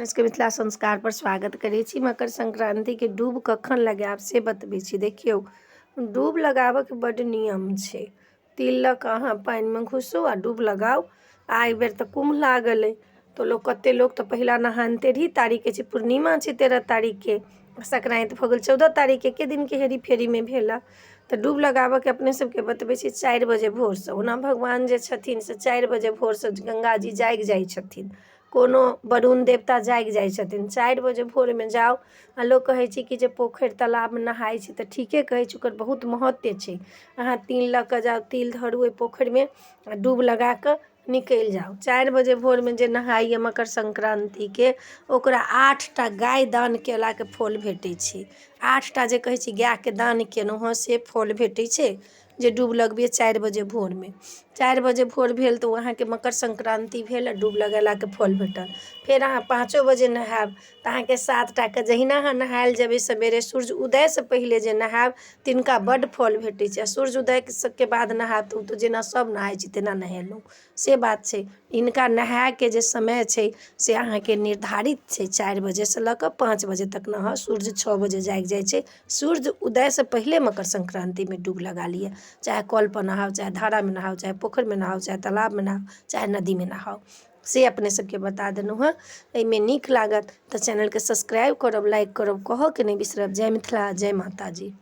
अपने सबके मिथिला संस्कार पर स्वागत करै छी। मकर संक्रान्तिके डूब कखन लगायब से बतबै छी। देखियौ, डूब लगाबऽके बड्ड नियम छै। तिल लऽ कऽ अहाँ पानिमे घुसू आ डूब लगाउ। आ एहिबेर तऽ कुम्भ लागल अइ, तऽ लोक कतेक लोक तऽ पहिला नहान तेरही तारीखके छै, पूर्णिमा छै 13 तारीखके, संक्रान्ति भऽ गेल 14 तारीखके, एके दिनके हेरी फेरीमे भेल। तऽ डूब लगाबऽके अपने सबके बतबै छी 4 बजे भोरसँ। ओना भगवान जे छथिन से 4 बजे भोरसँ गङ्गाजी जागि जाइ छथिन, कोनो वरुण देवता जागि जाइ छथिन। 4 बजे भोरमे जाउ। आ लोक कहै छै कि जे पोखरि तालाबमे नहाइ छै, तऽ ठीके कहै छै, ओकर बहुत महत्व छै। अहाँ तिल लऽ कऽ जाउ, तिल धरू ओहि पोखरिमे आ डूब लगा कऽ निकलि जाउ। 4 बजे भोरमे जे नहाइए मकर संक्रान्तिके, ओकरा 8टा गाय दान कयलाके फल भेटै छै। 8टा जे कहै छै गायके दान केलहुँ हँ, से फल भेटै छै जे डूब लगबियै 4 बजे भोरमे। 4 बजे भोर भेल तऽ ओ अहाँके मकर संक्रान्ति भेल आ डूब लगेलाके फल भेटल। फेर अहाँ 5 बजे नहायब तऽ अहाँके 7टाके, जहिना अहाँ नहायल जेबै सवेरे सूर्य उदयसँ पहिले जे नहायब तिनका बड्ड फल भेटै छै। आ सूर्य उदयके बाद नहायब तऽ ओ तऽ जेना सभ नहाइ छै तेना नहेलहुँ, से बात छै। हिनका नहायके जे समय छै से अहाँके निर्धारित छै, 4 बजेसँ लऽ कऽ 5 बजे तक नहाउ। सूर्य 6 बजे जागि जाइ छै। सूर्य उदयसँ पहिले मकर संक्रान्तिमे डूब लगा लिअ, चाहे कलपर नहाउ, चाहे धारामे नहाउ, चाहे पोखरिमे नहाउ, चाहे तालाबमे नहाउ, चाहे नदीमे नहाउ। से अपने सबके बता देलहुँ हँ। एहिमे नीक लागत तऽ चैनलके सब्सक्राइब करब, लाइक करब, कहऽके नहि बिसरब। जय मिथिला, जय माताजी।